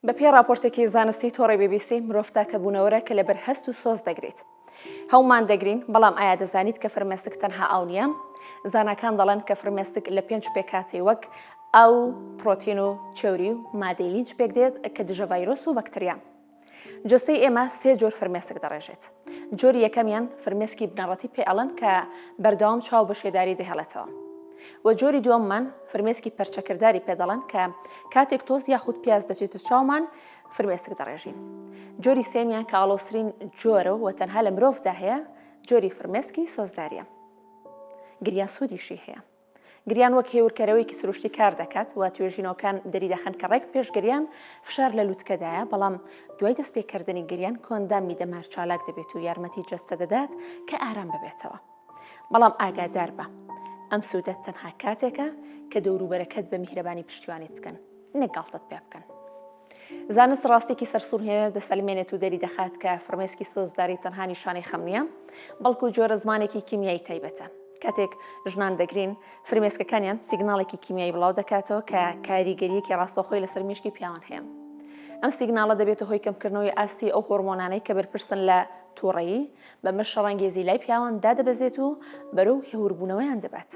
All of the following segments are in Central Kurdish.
بەپێی ڕاپۆرتێکی زانستی تۆڕی بی بی سی، مرۆڤ تاکە بوونەوەرە کە لەبەر هەست و سۆز دەگریت. هەموومان دەگرین، بەڵام ئایا دەزانیت کە فرمێسک تەنها ئاو نییە؟ زاناکان دەڵێن کە فرمێسک لە پێنج پێکهاتەی وەک ئاو و پرۆتین و چەوری و مادەی لینج پێکدێت کە دژە ڤایرۆس و بەکتریان. جەستەی ئێمە سێ جۆر فرمێسک دەڕێژێت. جۆری یەکەمیان فرمێسکی بنەڕەتی پێ ئەڵێن کە بەردەوام چاو بە شێداری دەهێڵێتەوە. و جۆری دووەممان فرمێسکی پەرچەکرداری پێ دەڵێن کە کاتێک تۆز یاخود پیاز دەچێتە چاومان فرمێسک دەڕێژین. جۆری سێمیان کە ئاڵۆزترین جۆرە و تەنها لە مرۆڤدا هەیە جۆری فرمێسکی سۆزداریە. گریان سوودیشی هەیە. گریان وەک هێورکەرەوەیەکی سروشتی کار دەکات و توێژینەوەکان دەریدەخەن کە ڕێک پێش گریان فشار لە لوتکەدایە، بەڵام دوای دەستپێکردنی گریان کۆئەندامی دەمار چالاک دەبێت و یارمەتی جەستە دەدات کە ئارام ببێتەوە. بەڵام ئاگاداربە ئەم سوودە تەنها کاتێکە کە دەوروبەرەکەت بە میهرەبانی پشتیوانیت بکەن نەک گاڵتەت پێ بکەن. زانست ڕاستیەکی سەرسوڕهێنەر دەسەلمێنێت و دەریدەخات کە فرمێسکی سۆزداری تەنها نیشانەی خەم نییە، بەڵکو جۆرە زمانێکی کیمیایی تایبەتە. کاتێک ژنان دەگرین، فرمێسکەکانیان سیگناڵێکی کیمیایی بڵاو دەکاتەوە کە کاریگەرییەکی ڕاستەوخۆی لەسەر مێشکی پیاوان هەیە. ئەم سیگناڵە دەبێتە هۆی کەمکردنەوەی ئاستی ئەو هۆرمۆنانەی کە بەرپرسن لە تووڕەیی، بەمەش شەڕانگێزی لای پیاوان دادەبەزێت و بەرەو هێوربوونەوەیان دەبات.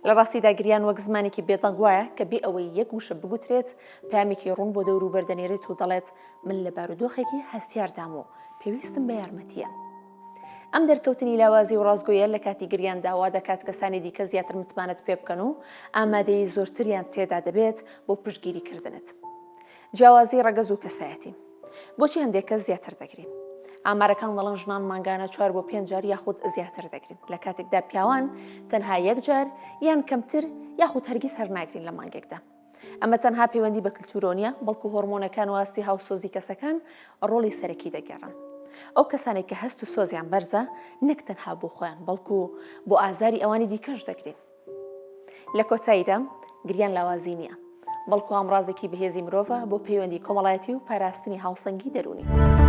لە ڕاستیدا گریان وەک زمانێکی بێدەنگ وایە کە بێ ئەوەی یەک وشە بگوترێت، پەیامێکی ڕوون بۆ دەوروبەر دەنێرێت و دەڵێت من لە بارودۆخێکی هەستیاردام و پێویستم بە یارمەتییە. ئەم دەرکەوتنی لاوازی و ڕاستگۆیە لە کاتی گریاندا وا دەکات کەسانی دیکە زیاتر متمانەت پێ بکەن و ئامادەیی زۆرتریان تێدا دەبێت بۆ پشتگیریکردنت. جیاوازی ڕەگەز و کەسایەتی. بۆچی هەندێک کەس زیاتر دەگرین؟ ئامارەکان دەڵێن ژنان مانگانە چوار بۆ پێنج جار یاخود زیاتر دەگرین لە کاتێکدا پیاوان تەنها یەک جار یان کەمتر یاخود هەرگیز هەر ناگرین لە مانگێکدا. ئەمە تەنها پەیوەندی بە کلتورەوە نییە، بەڵکو هۆرمۆنەکان و ئاستی هاوسۆزی کەسەکان ڕۆڵی سەرەکی دەگێڕن. ئەو کەسانەی کە هەست و سۆزیان بەرزە، نەک تەنها بۆ خۆیان، بەڵکو بۆ ئازاری ئەوانی دیکەش دەگرین. لە کۆتاییدا، گریان لاوازی نییە، بەڵکو ئامڕازێکی بەهێزی مرۆڤە بۆ پەیوەندی کۆمەڵایەتی و پاراستنی هاوسەنگی دەروونی.